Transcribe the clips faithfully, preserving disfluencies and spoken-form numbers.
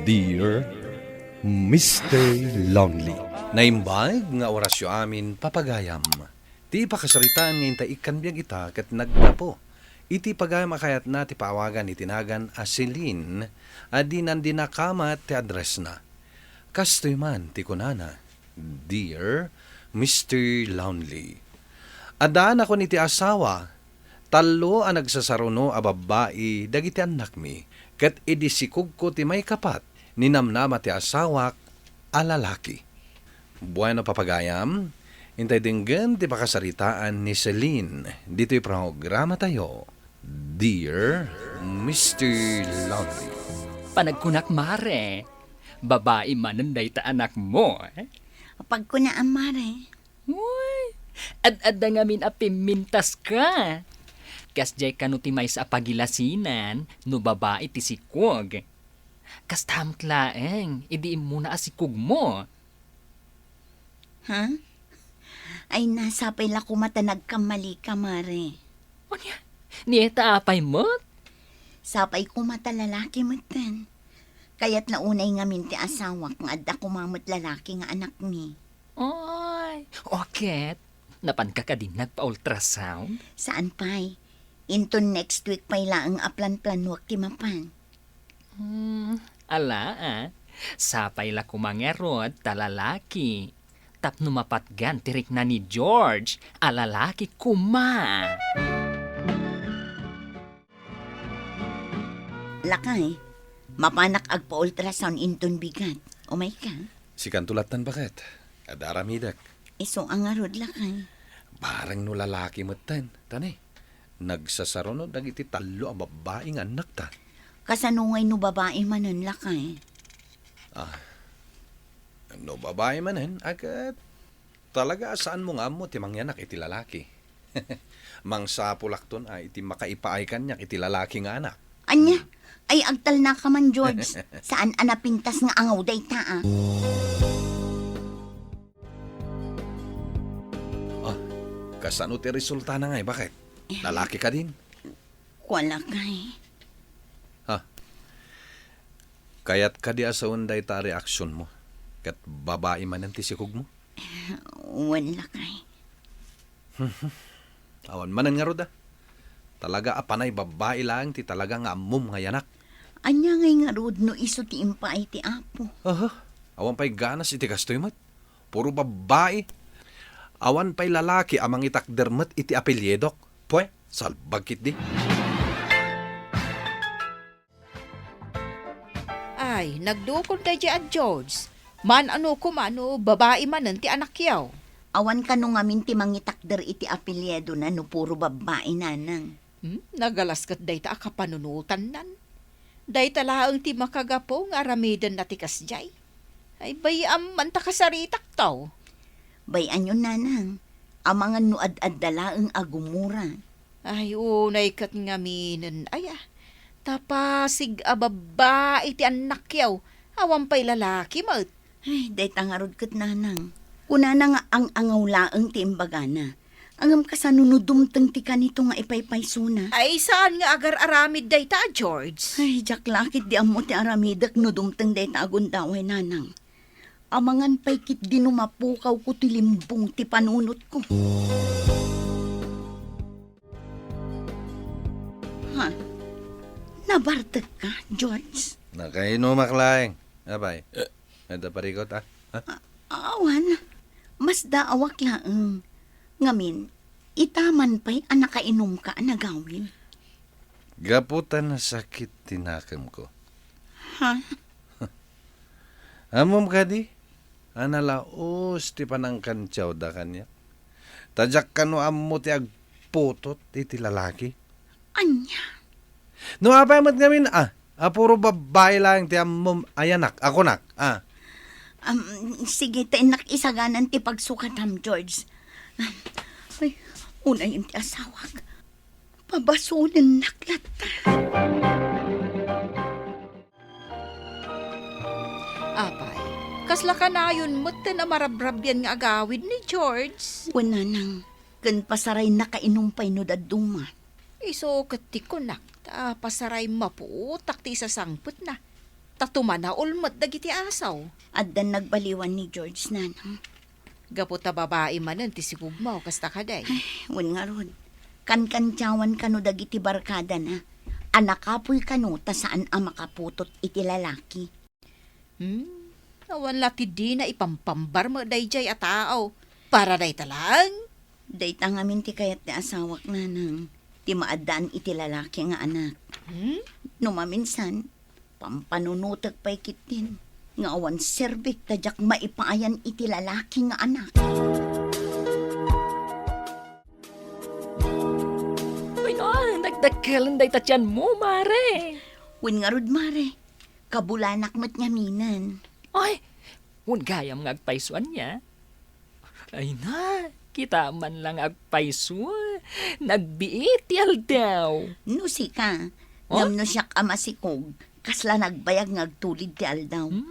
Dear Mister Lonely. Naimbag nga orasyo amin, papagayam. Ti pakasaritaan nga intay ikkan biag ita ket naggapu iti pagayam a kayatna ti paawagan iti nagan a Celine a dinan di nakamat ti addressna. Kastoy man ti kunana, "Dear Mister Lonely, addaanakon iti asawa, tallo a nagsasaruno a babbai dagiti annakmi, ket idi sikogko ti maikapat, ninamnama ti asawak a lalaki." Bueno, papagayam, intay denggen ti pakasaritaan ni Celine ditoy programatayo, Dear Mister Lonely. Panagkunak, mare, babai manen dayta anakmo, eh? Pagkunaam, mare. Uy, ad-adda ngamin a pimmintas ka. Kasdiay kano ti maysa a pagilasinan no babai ti sikog. Kasta met laeng, idi immuna a sikogmo. Ha? Ay, nasapay la koma ta nagkammalika, mare. Ania? Ni eta apay met? Sapay koma ta lalaki metten. Kayatna unay ngamin ti asawak nga adda koma met lalaki nga anakmi. Ay, o ket, napanka kadin nagpa-ultrasound? Saan pay. Inton next week pay laeng a planplanuak ti mapan. Hmm, ala, ah. Sapay la koma ngarud ta lalaki. Tapno mapatgan ti rikna ni George a lalaki koma. Lakay, mapanak agpa-ultrasound inton bigat. Umayka? Sikanto lattan, baket. Adda aramidek. Isu a ngarud, lakay. Bareng no lalaki metten, tani. Nagsasaruno dagiti tallo a babbai nga annakta. Kasano ngay no babai manen, lakay? Ah, no babai manen, a ket talaga a saanmo nga ammo ti mangyanak iti lalaki. Mangsapulakton a iti makaipaay kaniak iti lalaki nga anak. Ania? Ay, agtalnaka man, George. Saan a napintas nga angaw dayta, ah. Ah, kasano ti resultana ngay, baket? Lalaki kadin? Kua, lakay. Ha? Kayat kadi a sawen dayta a reaksionmo? Ket babai manen ti sikogmo? Wen, lakay. Awan manen ngarud, ah. Talaga a panay babbai laeng ti talaga nga ammom nga yanak. Ania ngay ngarud no isu ti impaay ti Apo? Aha, awan pay ganas iti kastoy met. Puro babbai. Awan pay lalaki a mangitakder met iti apelyidok. Pue, salbag ketdi. Ay, nagdukod daydiay a George. Maan-ano koma no babai manen ti anakyo? Awan kano ngamin ti mangitakder iti apelyidona no puro babbai, nanang. Hmm, nagalas ket dayta a kapanunotannan. Dayta laeng ti makagapu nga aramidenna ti kasdiay. Ay, bay-am man ta kasaritakto. Bay-anyon, nanang. Amangan no ad-adda laeng a gumura. Ay, unay ket ngaminen, aya. Ta pasig a babbai ti annakyo, awan pay lalaki met. Ay, dayta ngarud ket, nanang. Kunana nga ang-angaw laeng ti imbagana. Ngem kasano no dumteng ti kanito nga ipaypaysona? Ay, saan nga agar-aramid dayta, George? Ay, diak la ketdi ammo ti aramidek no dumteng dayta a gundaway, nanang. Amangan pay ketdi no mapukawko ti limbong ti panunotko. Ha? Nabartekka, George? Nakainumak laeng. Apay, adda parikut, ah? Ha? A-, awan. Masdaawak laeng. Ngamin, ita man pay a nakainumka a nagawid. Gapu ta nasakit ti nakemko. Ha? Ammom kadi a nalaus ti panangkantiawda kaniak? Ta diak kano ammo ti agputot iti lalaki. Ania? No apay met ngamin, ah, a puro babbai laeng ti ammom a yanak a kunak, ah. Am, sige, ta innak isaganan ti pagsukatam, George. Ay, unayen ti asawak. Pabasolennak latta. Apay, kasla kanayon metten a marabrabian nga agawid ni George? Wen, nanang, ken pasaray nakainum pay no dadduma. Isu ket ti kunak, ta pasaray maputak ti isasangpetna. ta tumanaol met dagiti asaw. Addan nagbaliwan ni George, nanang. Gapu ta babai manen ti sigugmo, kasta kadi? Ay, wen ngarud. Kankantiawan kano dagiti barkadana a nakapuy kano ta saan a makaputot iti lalaki. Hmm, awan la ti dina ipampambar met daydiay a tao. Para dayta laeng. Dayta ngamin ti kayat ti asawak, nanang, ti maaddaan iti lalaki nga anak. Hmm? No maminsan, pampanunotek pay ketdin nga awan serbik ta diak maipayan iti lalaki nga anak. Ay, na, nagdakkelen dayta tianmo, mare. Wen ngarud, mare. Kabulanak met ngaminen. Ay, wen gayam nga agpayso ania? Ay na, kita man lang agpayso. Nagbiit ti aldaw. No sika, Oh? Ngem no siak a masikog, kasla nagbayag nga agtulid ti aldaw. Hmm.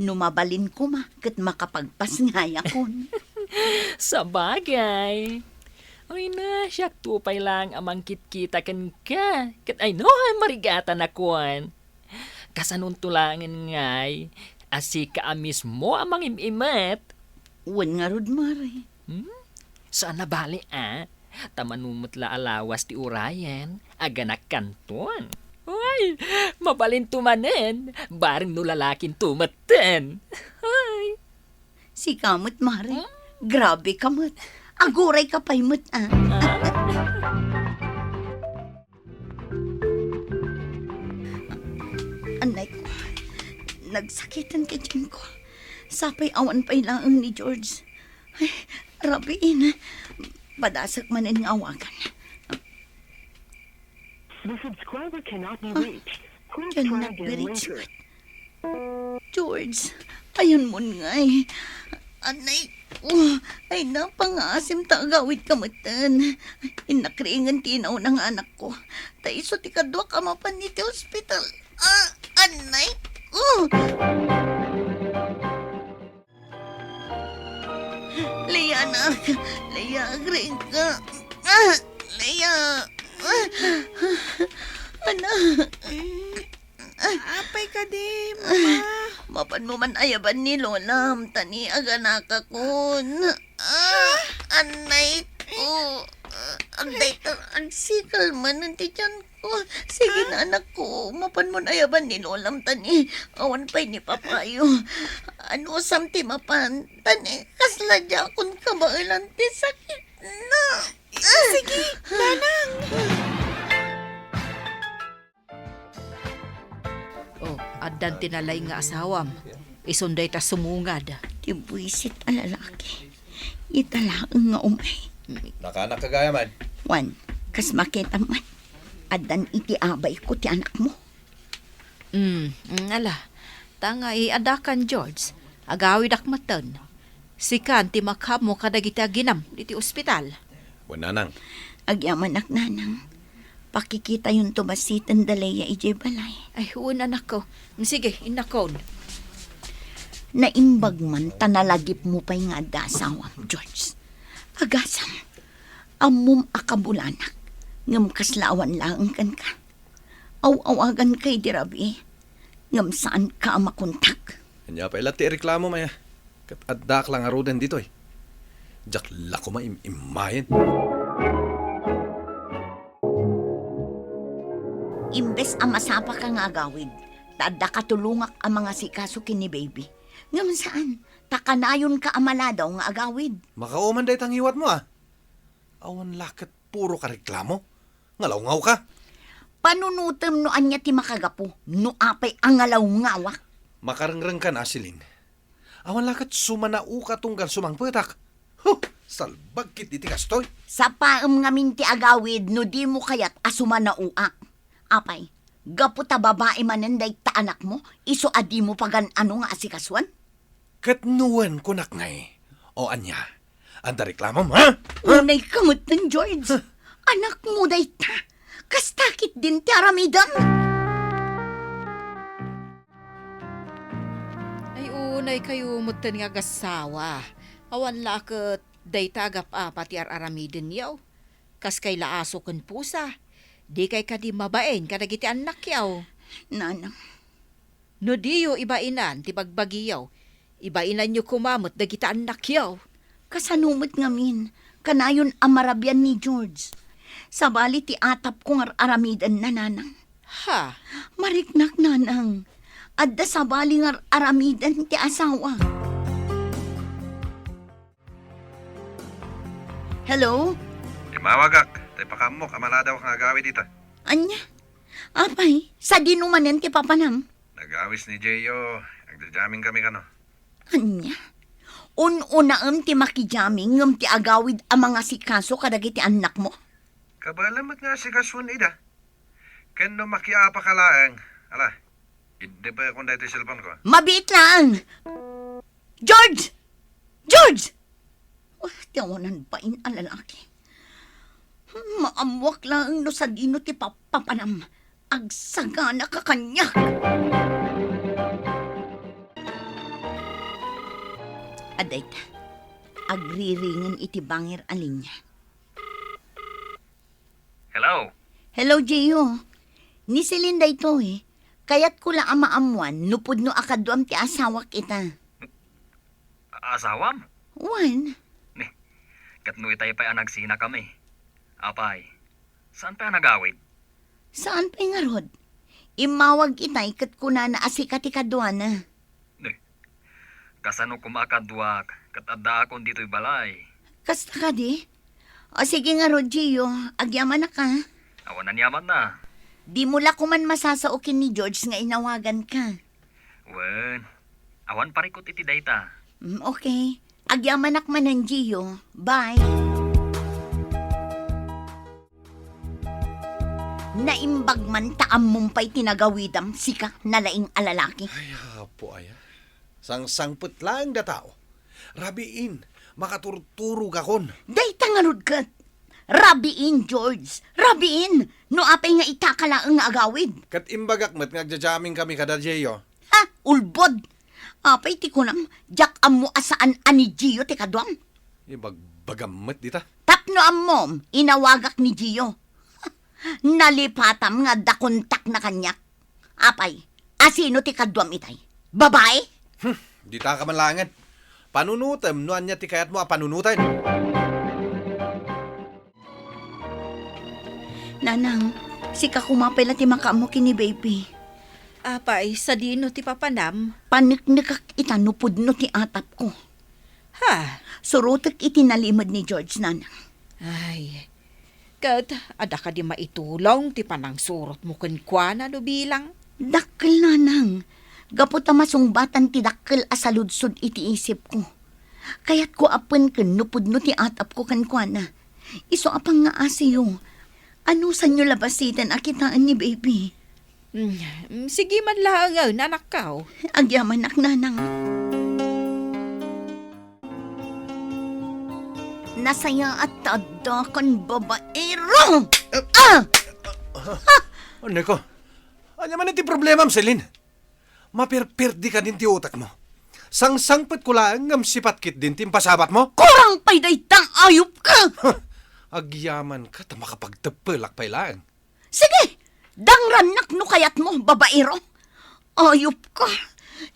No mabalin koma, ket makapagpasngayakon. Sabagay. Ay na, siak to pay lang a mangkitkita kenka. Ket ay no, ay marigatan a kuan. Kasanonto laengen ngay a sika a mismo a mangim-imet? Wen ngarud, mare. Hmm? Saan a bali, a? Ta mano met la a lawas ti urayen, aganakkanton. Ay, mabalinto manen, bareng no lalakinto metten. Ay. Sika met, mare. Hmm? Grabe ka met. Aguray ka pay met, a. Ah. Anay ko, nagsakiten ti tiyan ko. Sapay awan pay laeng ni George. Ay, rabiin. Padasek manen nga awagan. The subscriber cannot be reached. Please try again later. George, ayanmon ngay. Anay, oh, ay, napangaasim ta agawid ka metten. Innak ringen ti inauna nga anak ko. Ta isu ti kaduak a mapan iti ospital. Ah, anay, oh. Leia, anak. Leia, agriing ka. Ah, Leia. Ah, anak. Apay kadi, Mama? Mapanmo man ayaban ni Lolam, ta ni aganakakon. Ah, anay ko. Ah, agdayta, agsikal manen ti tiyan ko. Sige na, anak ko, mapanmon ayaban ni Lolam, ta ni awan pay ni Papayo. Anusam ti mapan, ta ni kasla diakon kabaelan ti sakitna. Sige, Nanang. Oh, addan ti nalaing nga asawam. Isun dayta sumungad. Ti buisit a lalaki. Ita laeng nga umay. Nakanak ka gayam? Wen, kas makitam man, addan iti abay ko ti anakmo. Mm, mm, ala. Ta nga iadakan, George. Agawidak metten. Sikan ti makaammo kadagiti aginam iti ospital. Wen, Nanang. Agyamanak, Nanang. Pakikitayonto basiten da Leia idiay balay. Ay, wen, anakko. Sige, innakon. Naimbag man ta nalagipmo pay nga adda asawam, George. Agasam, ammom a kabulanak, ngem kasla awan laeng kenka. Aw-awaganka idi rabii, ngem saanka a makontak. Ania pay la ti ireklamom, aya? Ket addaak la ngaruden ditoy. Diak la koma im-immayen. Imbes a masapaka nga agawid, ta adda katulongak a mangasikaso ken ni baby. Ngem saan, ta kanayonka a maladaw nga agawid. Makauman dayta ngiwatmo, a. Awan la ket puro ka reklamo. Ngalawngaw ka. Panunotem no ania ti makagapu no apay a ngalawngawa. Makarengreng ka na, Celine. Awan la ket sumanaoka tunggal sumangpetak. Huh! Salbag ket iti kastoy. Sapaem ngamin ti agawid no dimo kayat a sumanaoak. Apay, gapu ta babai manen dayta anakmo, isu a dimo pagan-ano nga asikasoen? Ket no wen, kunak ngay. O ania? Adda reklamom, ha? Ha? Unay ka metten, George. Huh? Anakmo dayta. Kasta ketdin ti aramidem. Ay, unay kayo metten nga agasawa. Awan la ket dayta agap-apa ti ar-aramidenyo. Kas kay laaso ken pusa, di kay kadi mabain kadagiti annakyo. Nanang, No diyo ibainan ti bagbagiyo, ibainanyo koma met dagiti annakyo. Kasano met ngamin? Kanayon a marabian ni George. Sabali ti atapko nga ar-aramidenna, nanang. Ha? Mariknak, nanang. Adda sabali nga ar-aramiden ti asawa. Hello? Timawagak, ta ipakaammo a maladawak nga agawid ita. Ania? Apay, sadino manen ti papanam? Nagawis ni Gio, agjajamming kami kano. Ania? Un-unaem ti makijamming ngem ti agawid a mangasikaso kadagiti annakmo? Kabaelam met nga asikasoen ida. Ken no makiapa ka laeng, ala, iddepe kon daytoy cellphone ko. Mabiit laeng! George! George! Oh, ti awanan bain a lalaki. Maammuak laeng no sadino ti papapanam. Agsagana ka kaniak. Adda ita. Agriringen iti bangir a linia. Hello? Hello, Gio. Ni Celine daytoy. Kayatko la a maammuan no pudno a kaduam ti asawak ita. A-, asawam? Wen. Ni, ket no itay pay a nagsinakami. Apay, saan pay a nagawid? Saan pay ngarud? Immawag itay ket kunana a sika ti kaduana. Ni, kasano koma a kaduak ket addaakon ditoy balay? Kasta kadi? O sige ngarud, Gio, agyamanak, a. Awan aniamanna. Dimo la koman masasao ken ni George nga inawaganka. Wen, awan parikut iti dayta. Mm, okay. Agyamanak manen, Gio. Bye. Naimbag man ta ammom pay ti nagawidam, sika, nalaing a lalaki. Ay, apo aya. Sangsangpet laeng da tao. Rabiin, makaturturogakon. Dayta ngarud ket. Rabiin, George. Rabiin. No apay nga ita ka laeng nga agawid. Ket imbagak met nga agjajamming kami kada Gio. Ha? Ulbod! Apay ti kunam, diak ammo a saan a ni Gio ti kaduam? Ibagbagam met dita. Tapno ammom, inawagak ni Gio. Nalipatam nga adda kontakna kaniak. Apay, asino ti kaduam itay? Babae? Hmm, dita ka man laengen. Panunotem no ania ti kayatmo a panunoten. Nanang, sika koma pay la ti makaammo ken ni baby. Apay, sadino ti papanam? Paneknekak ita no pudno ti atapko. Ha? Surotek iti nalimed ni George, nanang. Ay, ket adda kadi maitulong ti panangsurotmo kenkuana no bilang? Dakkel, nanang. Gapu ta masungbatan ti dakkel a saludsod iti isipko. Kayatko a penken no pudno ti atapko kenkuana. Isu a pangngaasiyo. Anusanyo la basiten a kitaen ni baby? Mm, mm, sige man laengen, anakko. Agyamanak, nanang. Nasayaat ta adda kan babaero! Ah! Ania ka? Ania man iti problemam, Celine? Maperperdi kadin ti utekmo. Sangsangpetko laeng ngem sipat ketdin ti impasabatmo. Kurang pay dayta, ayupka! Huh! Agyamanka ta makapagteppelak pay laeng. Sige, dangrannak no kayatmo, babaero. Ayupka,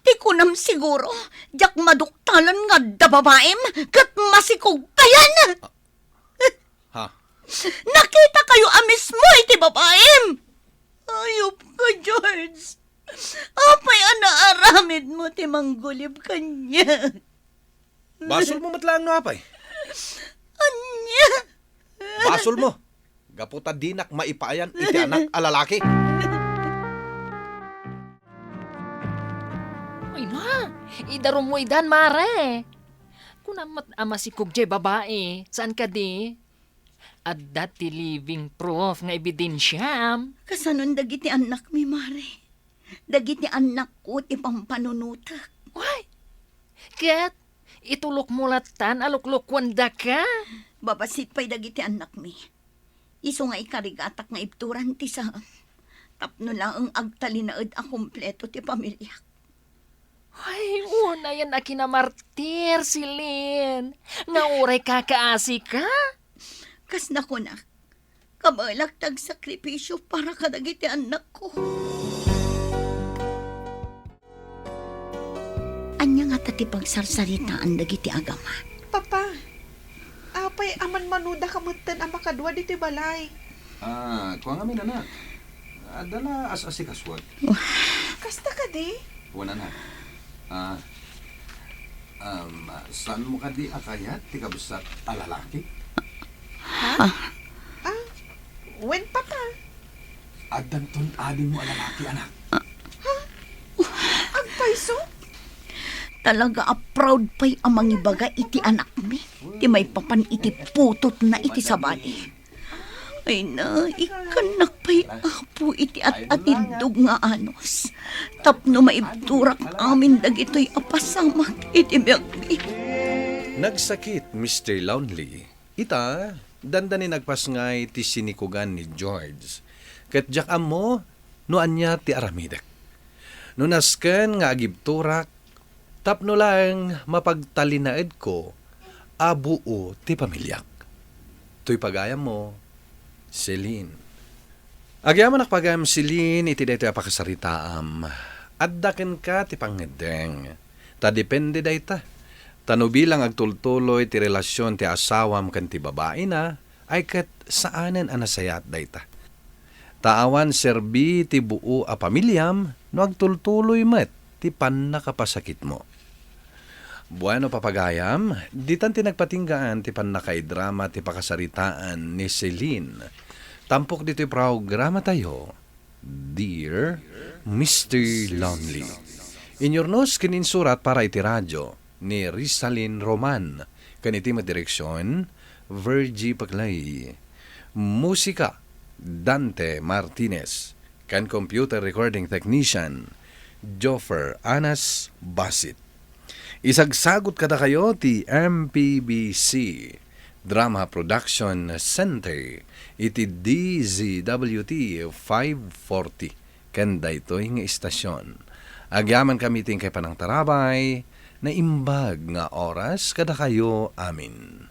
ti kunam siguro, diak maduktalan nga adda babaem ket masikog payen. Ha? Nakitakayo a mismo iti babaem! Ayupka, George! Apay a naaramidmo ti manggulib kaniak? Basolmo met laeng no apay. Ania? Basolmo. Gapu ta dinak maipaayan iti anak a lalaki. Ay na, idarummo idan, mare. Kunam met a masikog jay babae, saan kadi? Adda ti living proof nga ebidensiam. Kasanon dagiti annakmi, mare? Dagiti annakko ti pampanunotek. Way! Ket itulokmo lattan a luklukuandaka. Babassit pay dagiti annakmi. Isu nga ikarigatak nga ibturan ti saan. Tapno laeng agtalinaed a kompleto ti pamiliak. Ay, unayen a kinamartir, Celine, nga uray kakaasika. Kas nakunak, kabaelak ti agsakripisio para kadagiti annakko. Ania ngata ti pagsarsaritaan dagiti agama? Papa, apay a manmanudaka metten a makadua ditoy balay? Ah, kua ngamin, anak. Adda la as-asikasuak. Kasta kadi? Wen, anak. Ah, um, saanmo kadi a kayat ti kabsat a lalaki? Ha? Ah, wen, Papa. Addanton adingmo a lalaki, anak. Agpayso? Talaga a proud pay a mangibaga iti anakmi ti maipapan iti putotna iti sabali. Ay na, ikkannak pay, Apo, iti at-atindog nga anus tapno maibturak amin dagitoy a pasamak iti biagmi. Nagsakit, Mister Lonely. Ita, dandani nagpasngay ti sinikugan ni George. Ket diak ammo no ania ti aramidek. No nasken nga agibturak, tapno laeng mapagtalinaedko a buo ti pamiliak. Toy pagayammo, Celine. Agyamanak pagayam, Celine, iti daytoy a pakasaritaam. Adda kenka ti pangngeddeng. Ta depende dayta. Ta no bilang agtultuloy ti relasion ti asawam ken ti babaina, ay ket saanen a nasayaat dayta. Ta awan serbi ti buo a pamiliam no agtultuloy met ti pannakapasakitmo. Bueno, papagayam, ditan ti nagpatinggaan ti pannakaidrama ti pakasaritaan ni Celine. Tampok ditoy programatayo, Dear Mister Lonely. Inyurnos ken insurat para iti radio ni Rizalin Roman, ken iti met direksion, Virgie Paclay. Musika, Dante Martinez, ken computer recording technician, Joffer Anas Basit. Isagsagut kadakayo ti M P B C Drama Production Center iti D Z W T five forty ken daytoy nga istasion. Agyamankami ti inkay panangtarabay, naimbag nga oras kadakayo amin.